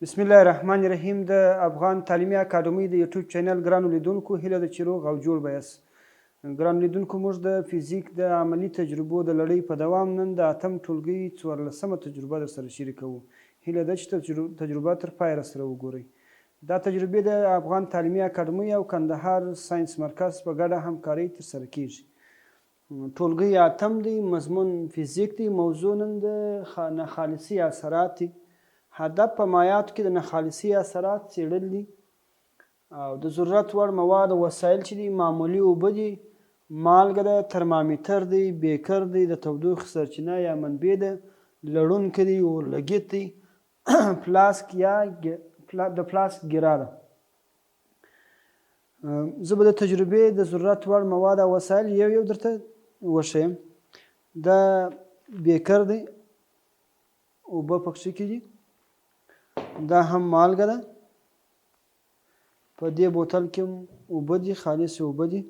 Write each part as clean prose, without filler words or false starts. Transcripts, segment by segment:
بسم الله الرحمن الرحیم د افغان تعلیمي اکاډمۍ د یوټیوب چینل ګرانو لیدونکو، هیله ده چې روغ او جوړ به یاست. ګرانو لیدونکو، موږ د فزیک د عملي تجربو د لړۍ په دوام نن د اتم ټولګي 14مه تجربه در سره شریکوو. هیله ده چې تجربه تر پایه راسره وګورئ. دا تجربې د افغان تعلیمي اکاډمۍ او کندهار ساینس مرکز په ګډه همکارۍ ترسره کیږي. ټولګی اتم دی، مضمون فزیک دی، موضوع نن د ناخالصي اثرات دي. هدف په مایعاتو کې د ناخالصي اثرات څېړل دي او د ضرورت وړ مواد او وسایل چې دي، معمولي اوبه دي، مالګه ده، ترمامیتر دی، بیکر دی، د تودوخې سرچینه یا منبع ده، لړونکی دی، اورلګیت دی، فلاسک یا د فلاسک ګرا ده. زه به د تجربې د ضرورت وړ مواد او وسایل یو یو درته وښیم. دا بیکر دی، اوبه پکښې کې دي. دا هم مالګه ده، په دې بوتل کې هم اوبه دي، خالصې اوبه دي.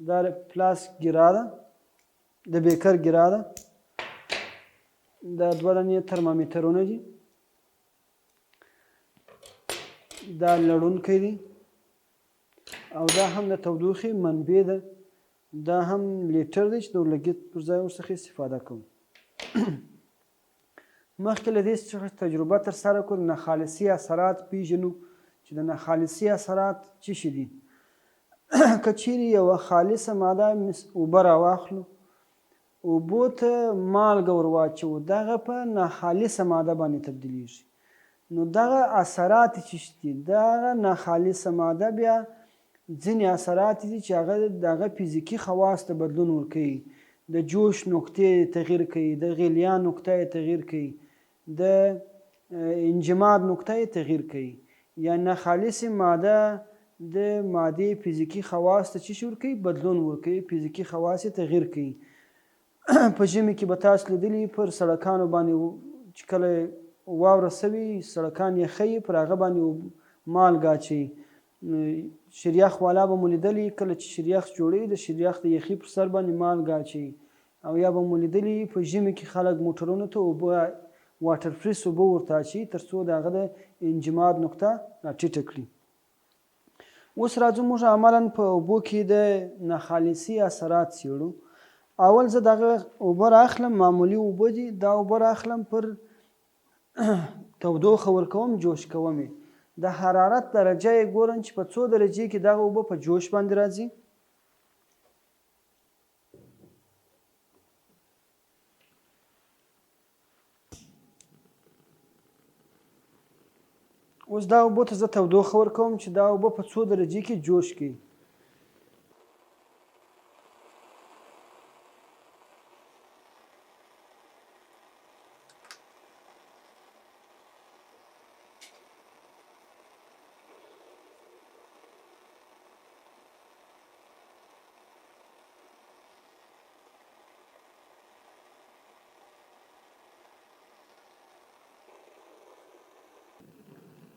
دا د پلاسک ګرا ده، د بیکر ګرا ده. دا دوه دانې ترمامیترونه دي. دا لړونکی دی او دا هم د تودوخې منبع ده. دا هم لیټر دی چې د اورلګیت پر ځای ورڅخه استفاده کوو. مخکې له دې چې تجربه ترسره کړو، د ناخالصي اثرات پیژنو چې د ناخالصي اثرات څه شي دي. که چیرې یوه خالصه ماده اوبه راواخلو، اوبو ته مالګه ور واچوو، دغه په ناخالصه ماده باندې تبدیلیږي. نو دغه اثرات چې دي، دغه ناخالصه ماده بیا ځینې اثرات دي چې هغه دغه فزیکي خواص ته بدلون ورکوي، د جوش نقطې تغییر کوي، د غلیان نقطه یې تغییر کوي، د انجماد نقطه یې تغییر کوي. یا ناخالصې ماده د مادې فزیکي خواص ته څه شي ورکوي؟ بدلون ورکوي، فزیکي خواص یې تغییر کوي. په ژمي کې به تاسو لیدلي، پر سړکانو باندې چې کله واوره سوي، سړکان یخوي، پر هغه باندې مالګه اچوي. شیریخ والا به مو لیدلي، کله چې شیریخ جوړوي، د شیریخ د یخي پر سر باندې مالګه اچوي. او یا به مو لیدلي، په ژمي کې خلک موټرونو ته اوبه، واټر پریس اوبه ورته اچوي، تر څو د هغه د انجماد نقطه راټیټه کړي. اوس راځو موږ عملا په اوبو کې د ناخالصي اثرات څېړو. اول زه دغه اوبه راخلم، معمولي اوبه دي، دا اوبه راخلم، پر تودوخه ورکوم، جوش کوم یې. د حرارت درجه یې ګورم چې په څو درجې کې دغه اوبه په جوش باندې راځي. اوس دا اوبو ته زه تودوخه ورکوم چې دا اوبه په څو درجې کې جوش کوي.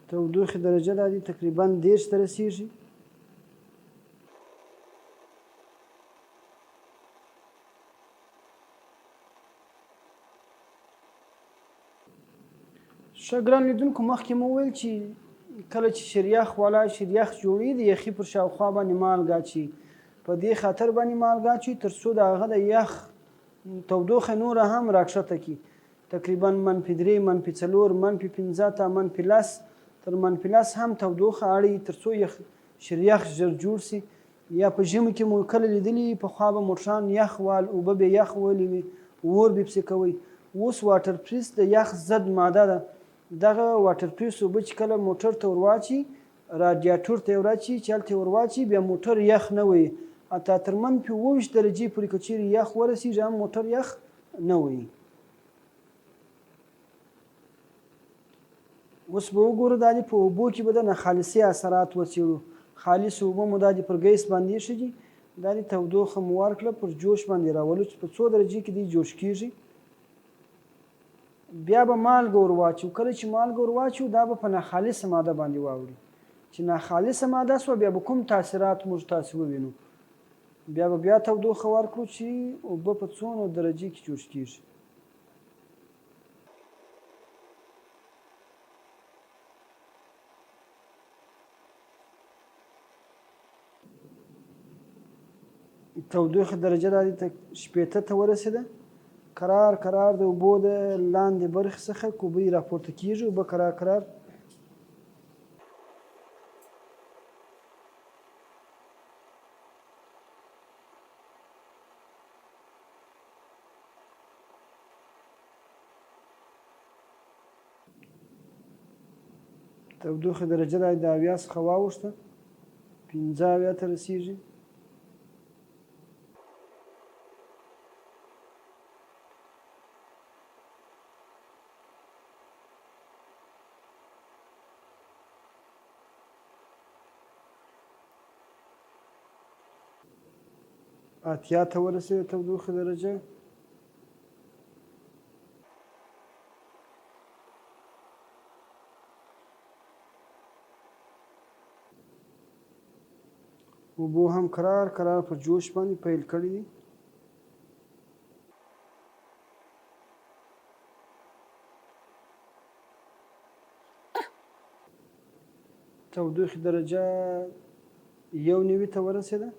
تودوخې درجه دا دي تقریبا 30 ته رسیږي. ښه ګران لیدونکو، مخکې مو وویل چې کله چې شیریخ والا شیریخ جوړوي، د یخي پر شاوخوا باندې مالګه اچوي. په دې خاطر باندې مالګه اچوي تر څو د هغه د یخ تودوخه نوره هم راکښته کړي. تقریبا -3، -4، -5 تا -10، تر -10 هم تودوخه اړوي تر څو یخ شیریخ ژر جوړ سي. یا په ژمي کې مو کله لیدلي، پخوا به موټران یخ وال، اوبه به یخ وهلي وي، اور به پسې کوئ. اوس واټر پریس د یخ ضد ماده ده. دغه واټر پریس اوبه چې کله موټر ته ورواچي، رادیاتور ته یې وراچي، چې هلته یې ورواچي، بیا موټر یخ نه وهي. حتی تر -27 درجې پورې که چیرې یخ ورسیږي هم موټر یخ نه وهي. اوس به وګورو دا دي په اوبو کې به د ناخالصي اثرات وڅېړو. خالص اوبه مو دا دي پر ګیس باندې ایښي دي. دا دي تودوخه مو ورکړه، پر جوش باندې راولو چې په څو درجې کې دی جوش کیږي. بیا به مالګه ور واچو. کله چې مالګه ور واچو، دا به په ناخالصه ماده باندې واوړي. چې ناخالصه ماده سوه، بیا به کوم تاثیرات موږ تاسې ووینو. بیا به بیا تودوخه ورکړو چې اوبه په څونو درجې کې جوش کیږي. تودوخې درجه را دي 60 ته ورسېده. کرار کرار د اوبو د لاندې برخې څخه کوبۍ راپورته کیږي، اوبه کرار کرار تودوخې درجه د 70 څخه واوښته، 75 ته رسیږي. 80 ته ورسېده تودوخې درجه. اوبو هم کرار کرار په جوش باندې پیل کړی دي. تودوخې درجه 91 ته ورسېده.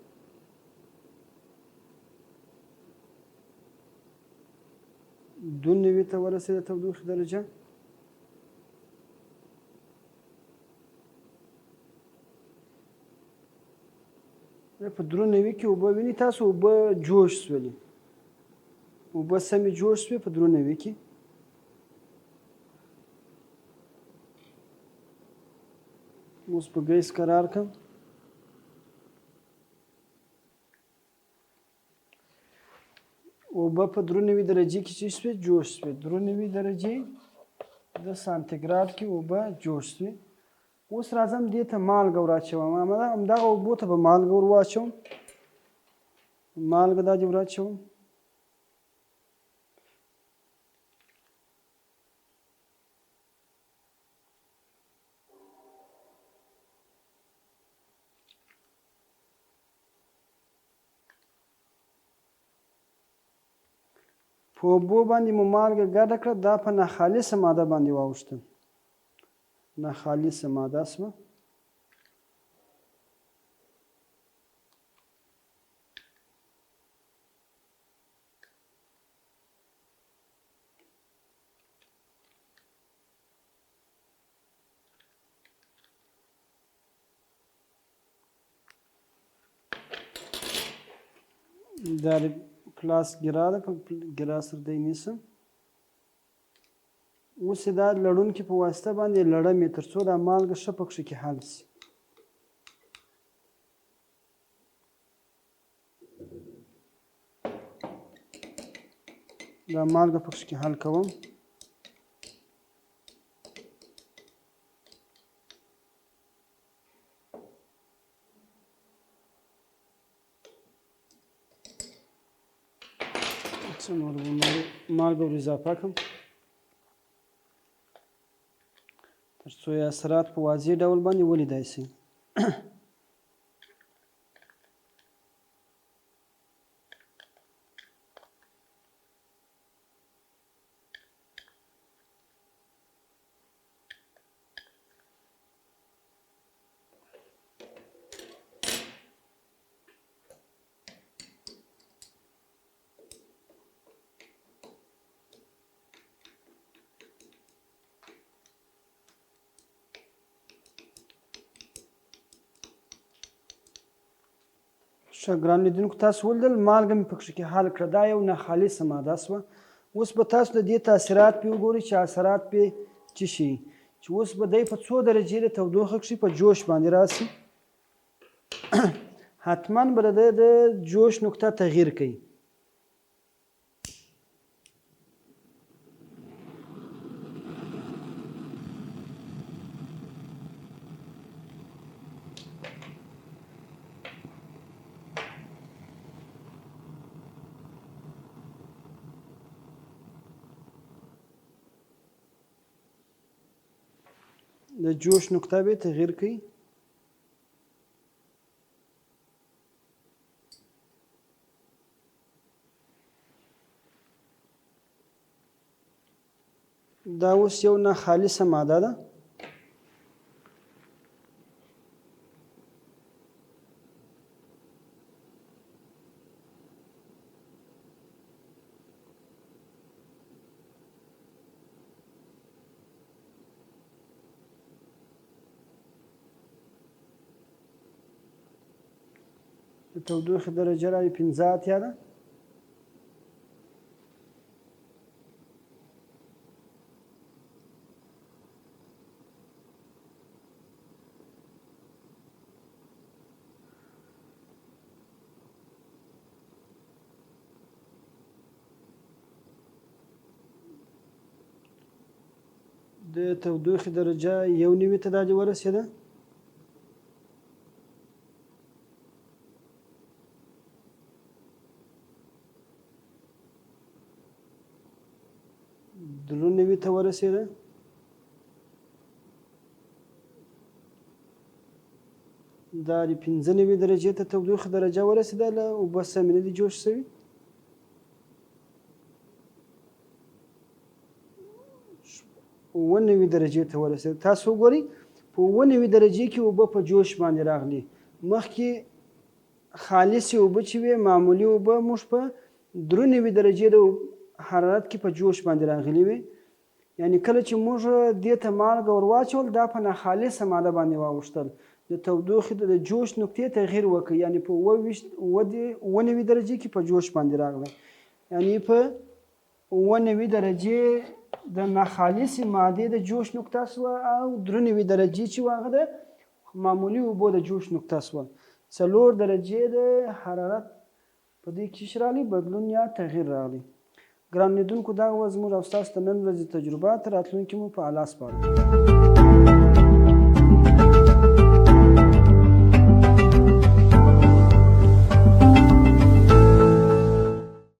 92 ته ورسېده تودوخې درجه. په 93 کې اوبه ویني تاسو، اوبه جوش سولې، اوبه سمې جوش سوې په 93 کې. اوس په ګیس قرار کم. اوبه په 93 درجې کې چې سوې جوش سوې، 93 درجې د سانتیګراد کې اوبه جوش سوې. اوس راځم دې ته مالګه وراچوم، همدغه اوبو ته به مالګه ور واچوم. مالګه دا دې وراچوم. په اوبو باندې مو مالګه ګډه کړه، دا په ناخالصه ماده باندې واوښته، ناخالصه ماده سوه. دا د پلاس ګرا ده، په ګرا سره دی نیسم. اوس یې دا لړونکي په واسطه باندې لړم یې تر څو دا مالګه ښه پکښې کې حل شي. دا مالګه پکښې کې حل کوم. څه نور به مالګه ور اضافه کړم تر څو یې اثرات په واضح ډول باندې ولیدای شي. ښه ګران لیدونکو، تاسو ولیدل مالګه مې پکښې کې حل کړه، دا یو ناخالصه ماده سوه. اوس به تاسو د دې تاثیرات پې وګورئ چې اثرات پې څه شي، چې اوس به دی په څو درجې د تودوخه کښې په جوش باندې راسي. حتما به د ده د جوش نقطه تغییر کوي. د جوش نقطه به تغییر کوي. دا اوس یو ناخالصه ماده ده. د تودوخې درجه راغلې 85 ده. د تودوخې درجه 91 ته دا ورسېده. 93 ته ورسېده. دا د 95 درجې ته تودوخې درجه ورسېده، له اوبه سمې نه دي جوش شوي. 97 درجې ته ورسېده. تاسو وګورئ په 97 درجې کې اوبه په جوش باندې راغلي. مخکې خالصې اوبه چې وې، معمولي اوبه موږ په 93 درجې د حرارت کې په جوش باندې راغلي وې. یعنی کله چې موږ دې ته مالګه ور واچول، دا په ناخالصه ماده باندې واوښتل، د تودوخې د جوش نقطې تغییر وکړ، یعنی په 97 درجې کې په جوش باندې راغله. یعنی په 97 درجې د ناخالصې مادې د جوش نقطه سوه او 93 درجې چې وه هغه د معمولي اوبو د جوش نقطه سوه. 4 درجې د حرارت په دې کې څه راغلی؟ بدلون یا تغییر راغلی. ګران لیدونکو، دا وه زموږ او ستاسو د نن ورځې تجربه. تر راتلونکي مو په الله سپارو.